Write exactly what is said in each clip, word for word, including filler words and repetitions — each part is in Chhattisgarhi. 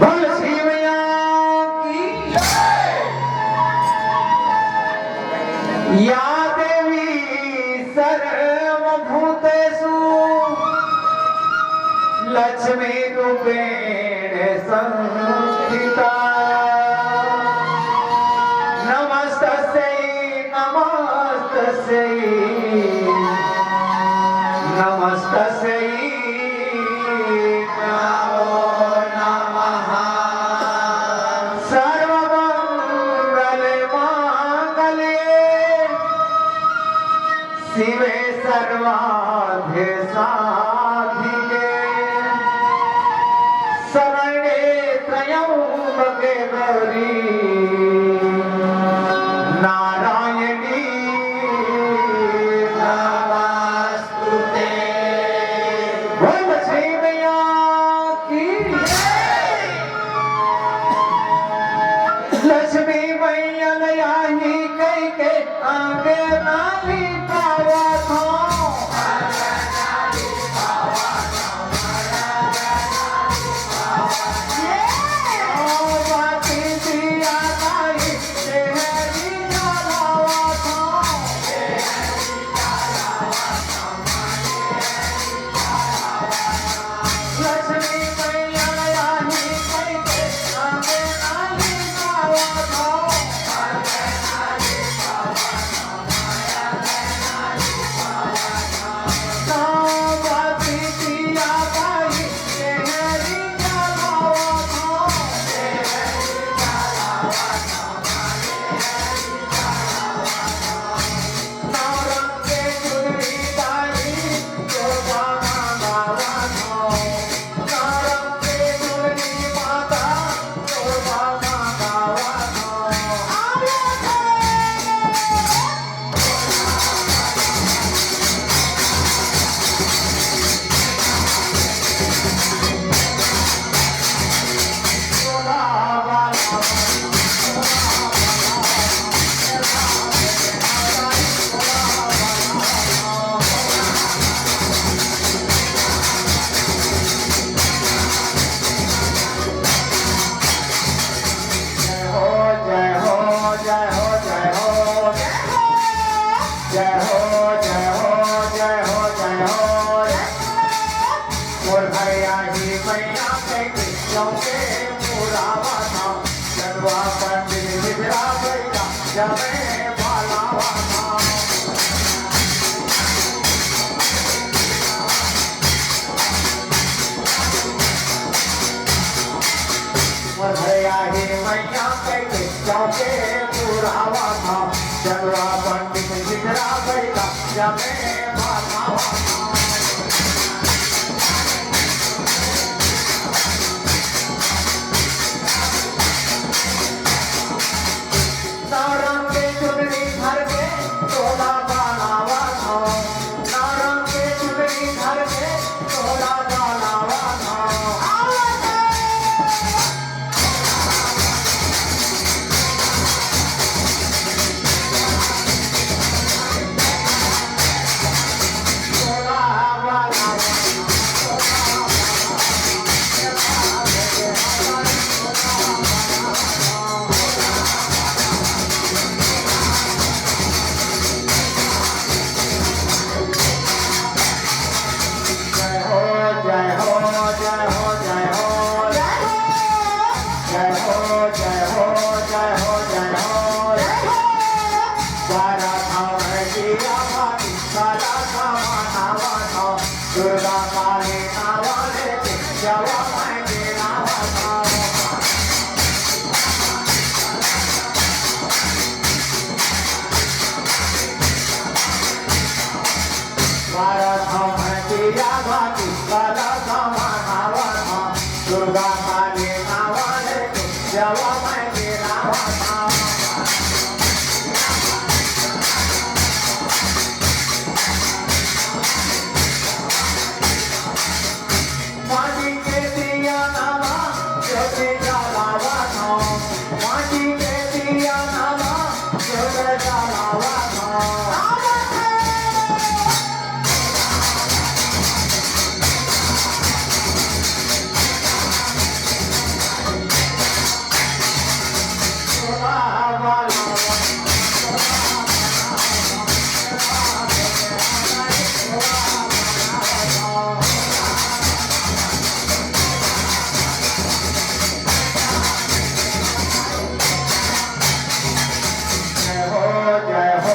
बोल श्री मैया की। या देवी सर्वभूतेषु लक्ष्मी रूपेण संस्थिता। नमस्तस्यै नमस्तस्यै, नमस्तस्यै नमो नमः। सर्वमंगल मांगल्ये शिवे सर्वार्थ साधिके, शरण्ये त्र्यंबके गौरी नारायणी नमस्तुते। बोल श्री मैया की। लक्ष्मी मैया ल आही कहिके आंगन लिपावत हंव। जय हो, जय हो, जय हो, जय हो। जय हो, जय हो, जय हो, जय हो। मोर घर आही मैया कहिके, चौके पुरावा था। जलवा पंडित बिगड़ा बैठा, जमे बालावा था। मोर घर आही मैया कहिके, चौके पुरावा था। जलवा पंडित बिगड़ा बैठा, जमे बालावा था। नवरंग के चुनरी धर के तोला बालावा था। नवरंग के चुनरी धर के तोला बालावा था। माटी के दिया नामा ज्योति जलावत हौं। माटी के दिया नामा ज्योति जलावत हौं। जय हो, जय हो,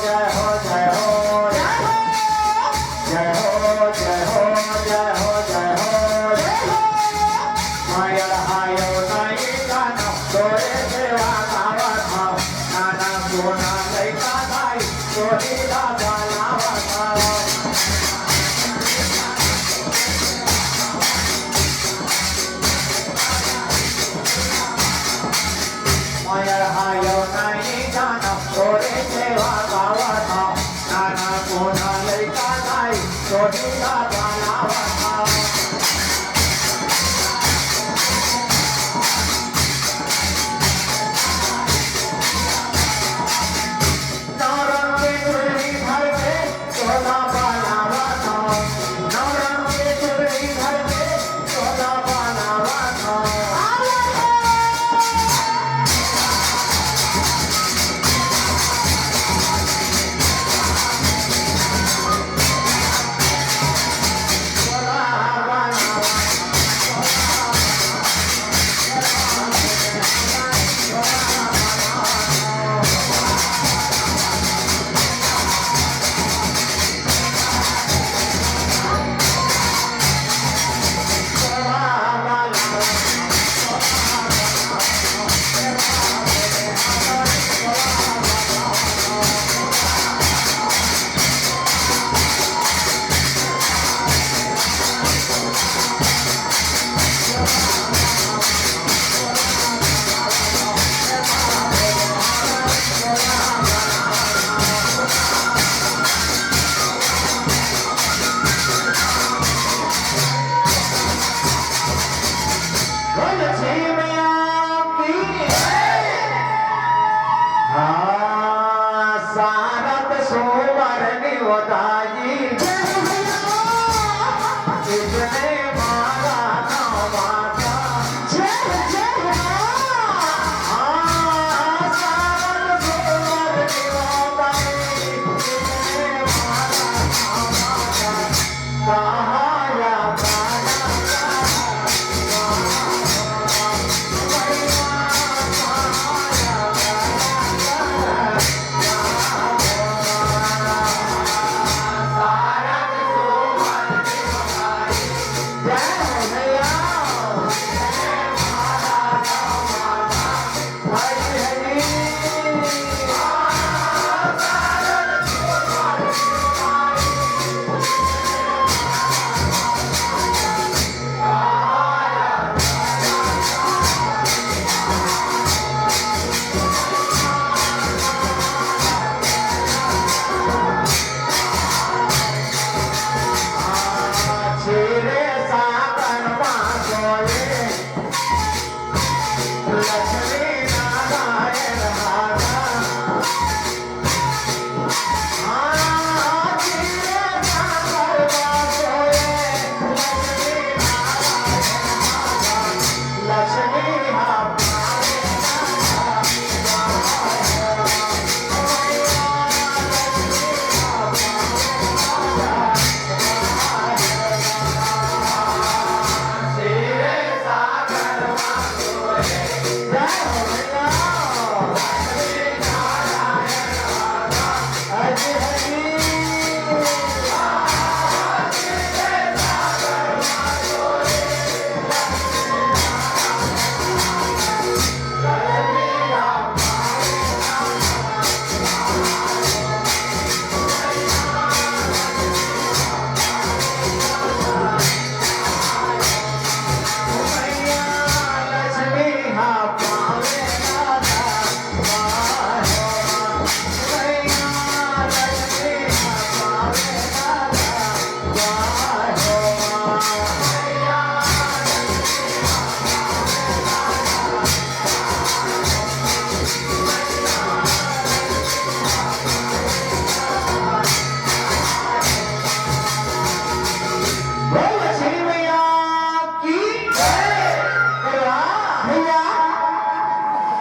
जय हो, जय हो। जय हो, जय हो, जय हो, जय हो। जय हो। मायर हायो नहीं जानो, तोरे सेवा गावत हौं। नाना कोना लइका दाई, तोही ला बनावत हौं। मायर हायो नहीं जानो, तोरे सेवा गावत हौं। नाना कोना लइका दाई, तोही ला बनावत हौं। नौरंग के चुल्ही धर के तोला बनावत हौं। नौरंग के चुल्ही धर के तोला बनावत हौं।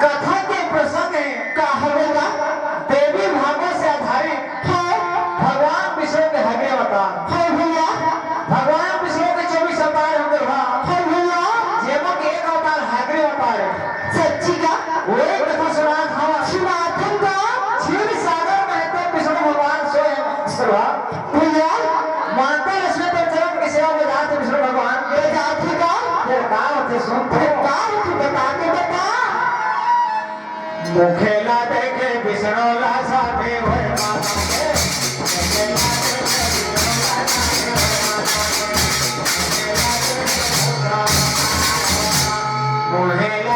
कथा के प्रसंग हे। का हवय गा? देवी भागवत से आधारित। हाँ। भगवान विष्णु के हगरे अवतार। हाँ भैया। भगवान विष्णु के चौबीस अवतार हे गा। हाँ भैया। जेमा के एक अवतार हगरे अवतार हे। सच्ची का? वही कथा सुनात हवं। सुनात हवं गा। क्षीर सागर में तो विष्णु भगवान सोए हे। भैया। माता लक्ष्मी के चरण के सेवा में जात हे विष्णु भगवान। ले जात हे का? फेर का होथे सुन तो। फेर का होथे बता तो बता। मुखेला देखे विष्णु ला साथे होय माता के। मुखेला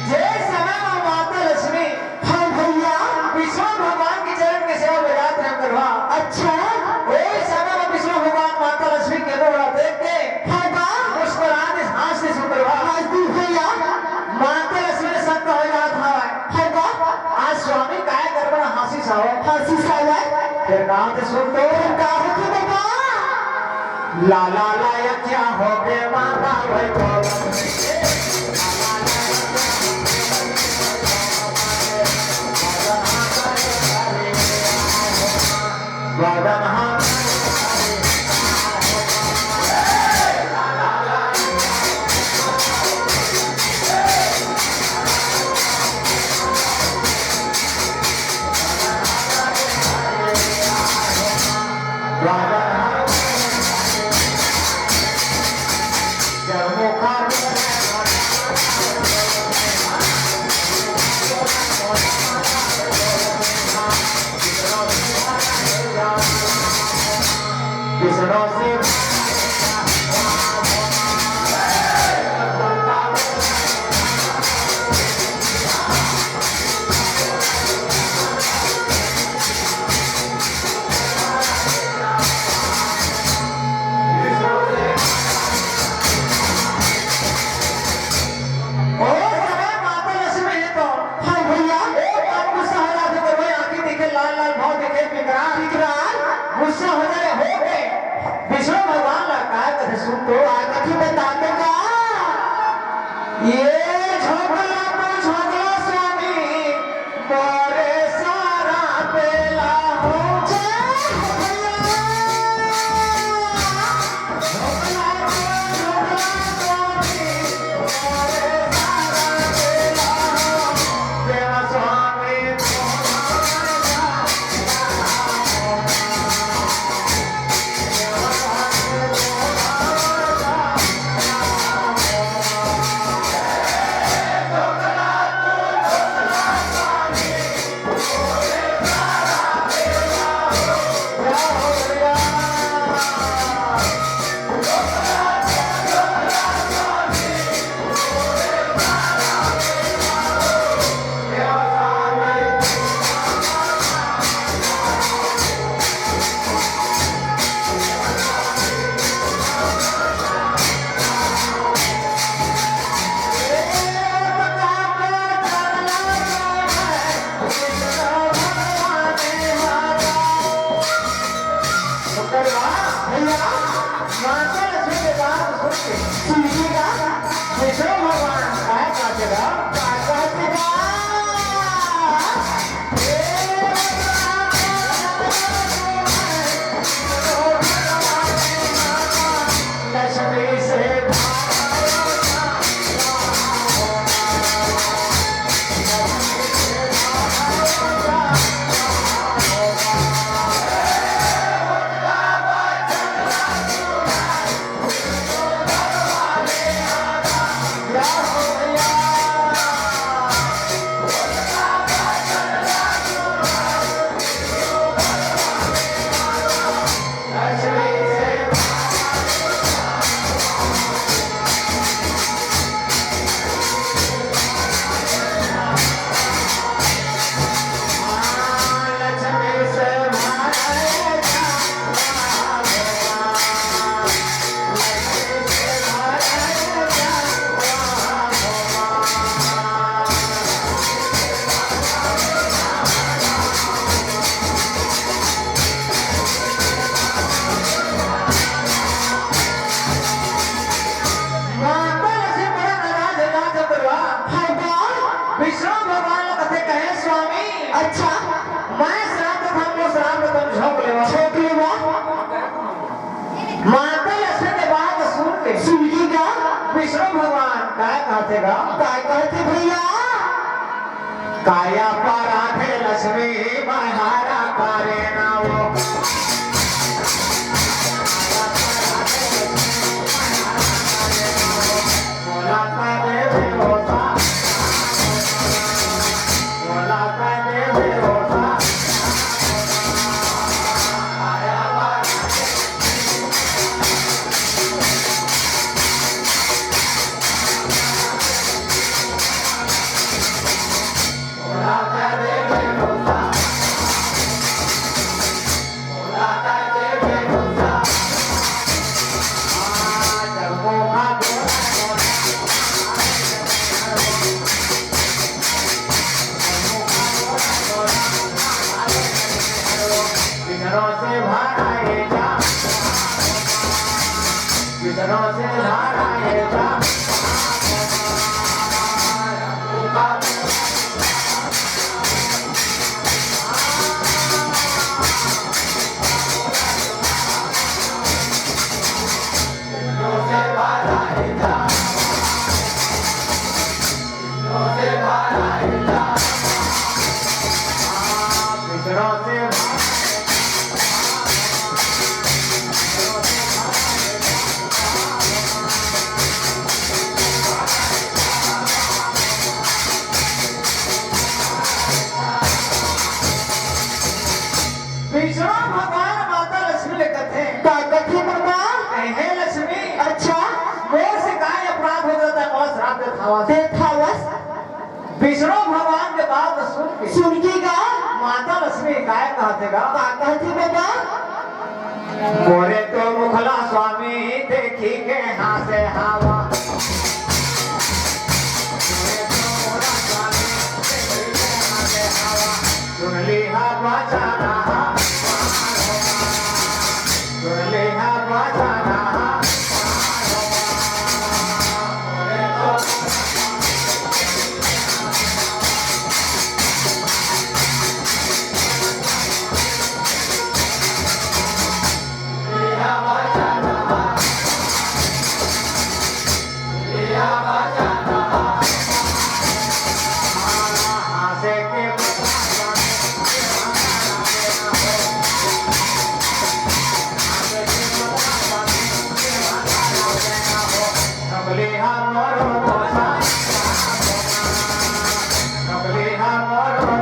जे समय म माता लक्ष्मी, हाँ भैया, विष्णु भगवान के चरण के सेवा बजात रहे करवा। अच्छा। ओही समय म विष्णु भगवान माता लक्ष्मी के मुंह ला देख के, हाँ बा। मुस्कुरा दिस, हाँस दिस करवा। हाँस दिस भैया। माता लक्ष्मी ला शंका हो जात हवय। हाँ बा। आज स्वामी काय करबा हाँसिस हवय। हाँसिस हवय। फेर गाँव के सुन तो। का होथे बाबा? ला ला ला, या क्या हो गे माता भाई को? ओ समय माता लक्ष्मी हे तो। हाँ भैया। ओ बात गुस्सा हो जाथे तो वही आँखी दिखे लाल लाल, भाव दिखे विकराल। विकराल। गुस्सा हो जाए हो के विष्णु भगवान ला काय कथे सुन तो। काय कथे बता तो का? ये झोंकला तो झोंकला स्वामी, मोरे सारा बेला हो। जय हो भैया। झोंकला तो झोंकला स्वामी, मोरे सारा बेला हो। देवा स्वामी भैया, माता लक्ष्मी के बात सुन के, सुनिएगा, विष्णु भगवान काय कहते गा? काय कहते गा? लक्ष्मी से विष्णु भगवान काय कहथे गा? काय कहथे भैया? काया पराधे लक्ष्मी माया करे ना वो। बोला का देवे वो सा। बोला का देवे वो सा। विष्णु भगवान माता लक्ष्मी ले कथे। का कथे बाबा? "हे लक्ष्मी, अच्छा। मोर से काय अपराध हो गे, मोला श्राप देत हवस?" देत हवस। विष्णु भगवान के बात सुन के, सुन के गा? माता लक्ष्मी काय कहथे गा? का कहथे बाबा? मोरे तो मुखला स्वामी देखी के हाँसे हवा। सुन लिहा बचन हमार हो। सुन लिहा बचन हमार हो।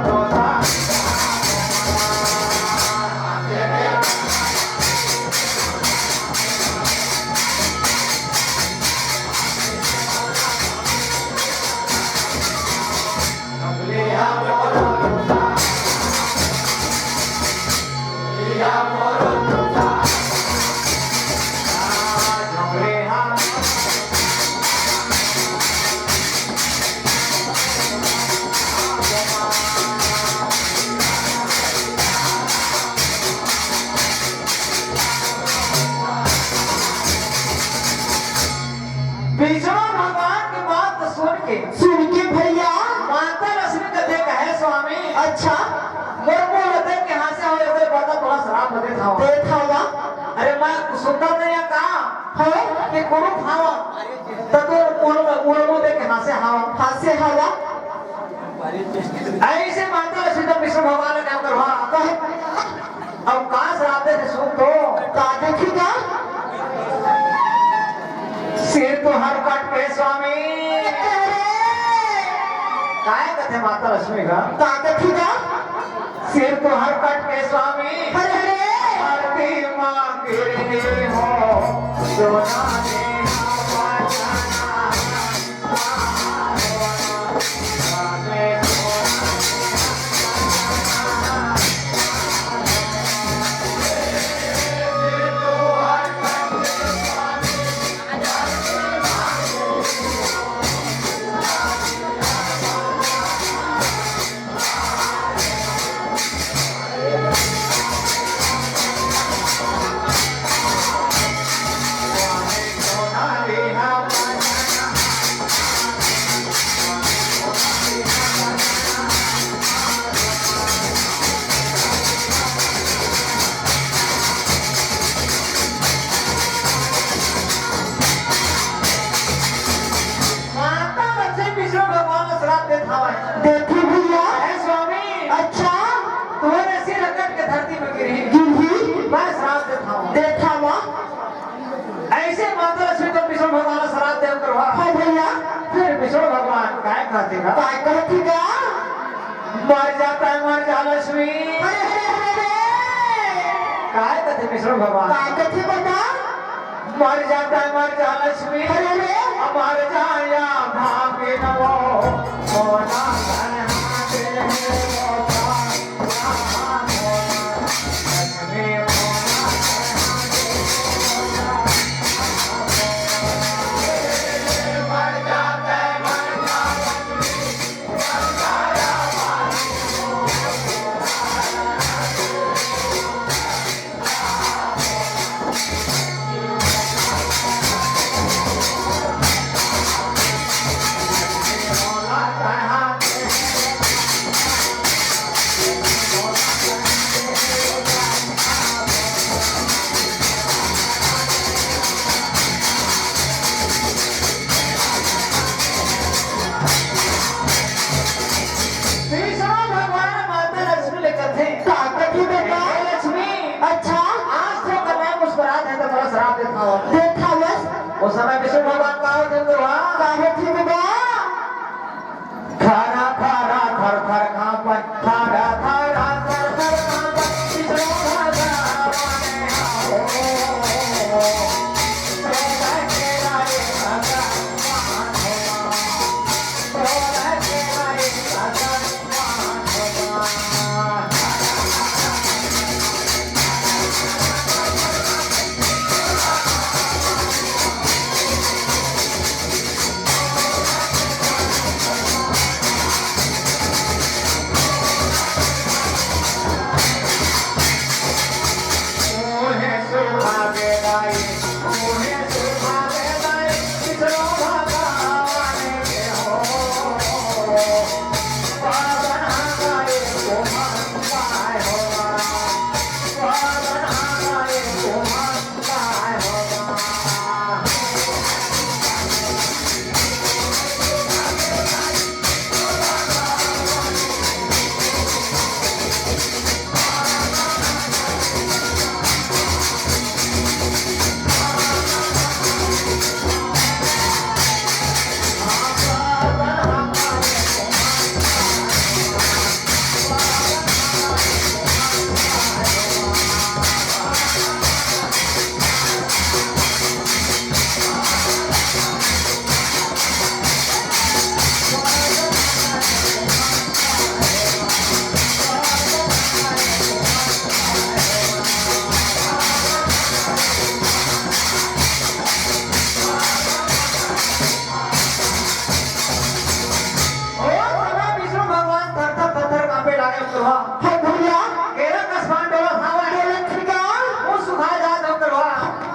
विष्णु भगवान के बात सुन के, सुन के भैया, माता लक्ष्मी कथे, "कहे स्वामी, अच्छा। मोर मुँह ल देख के हाँसे हवस, ओकर बदला तोला श्राप देत हवं।" देत हवं। अरे मैं सुंदर नहीं है का? हाँ। कि कुरूप हवं, त तोर मुँह ल, मुँह ल देख के हाँसे हवं। हाँसे हवं। अइसे माता लक्ष्मी त विष्णु भगवान ल का करवा? कहे, अब का श्राप देथे सुन तो। का देथे का? सिर तुँहर कट के स्वामी। अरे! काय कथे माता लक्ष्मी का? का कथे का? सिर तुँहर कट के स्वामी। अरे, अरे! धरती माँ गिरी हो, सोना ने हवा जाना। देखावा। अइसे माता लक्ष्मी तो विष्णु भगवान ला श्राप दे हंव करवा। हाँ भइया। फेर विष्णु भगवान काय कहथे गा? काय कहथे गा? मर जा तैं मर जा लक्ष्मी। अरे, अरे, अरे, अरे। काय कहथे विष्णु भगवान? काय कहथे बता? मर जा तैं मर जा लक्ष्मी। अरे, अरे। मर जा या भागिन वो, मोला तैं हाथे में वो विष्णु भगवान माता लक्ष्मी ले कथे, का कथे बेटा? हे लक्ष्मी, अच्छा। आज तो कन्या मुस्कुरात हे त मोला श्राप देत हवय। देत हवस? ओ समय विष्णु भगवान का होथे करवा? का होथे बेटा? थरा थरा थर थर कांपत, थरा थरा थर थर कांपत, विष्णु भगवान हो। ओ समय विष्णु भगवान थर-थर, थर-थर कांपे लागे हवय। हे भइया। केरा कस पान डोलत हवय। डोलत हे का? मुंह सुखा जात हवय करवा।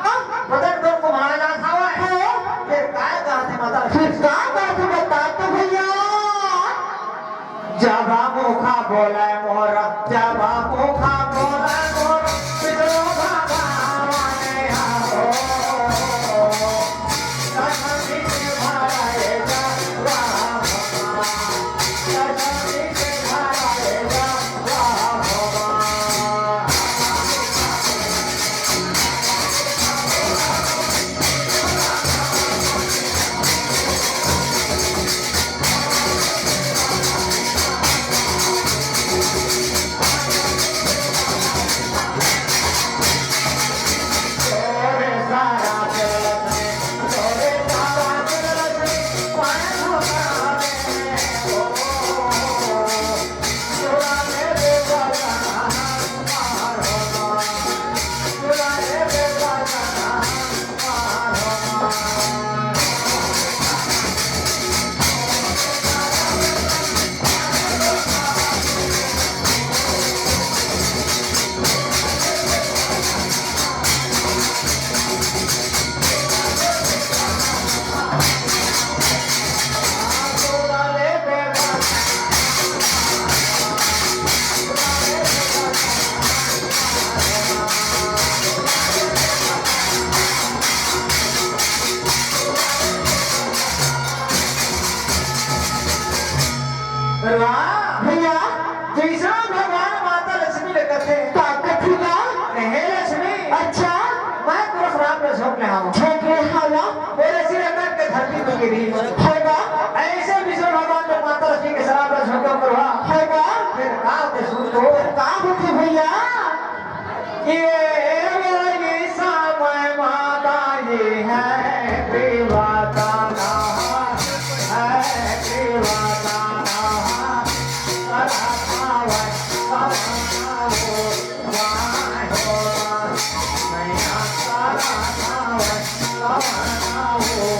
हाँ? बदन तो कुम्हड़ा जात हवय। हाँ। फेर काय कहथे माता? फेर का कहथे बता तो भइया। जब मुखा बोले मोर, जब मुखा बोले मोर, विष्णु भगवान हो। वाह! भइया। जइसे भगवान माता लक्ष्मी ले कथे। का कथे गा? हे लक्ष्मी। झोंक ले हवा। झोंक ले हवा। और ऐसी रंगत के धरती पर गिरी। होगा। ऐसे विष्णु भगवान ने माता लक्ष्मी के श्राप ला झोंके ऊपर हुआ। होगा। फिर का होते सुन तो। का होते भैया? ये वही समय माता ये है प्रियवता ना, है प्रियवता ना, सदा पावन, पावन हो।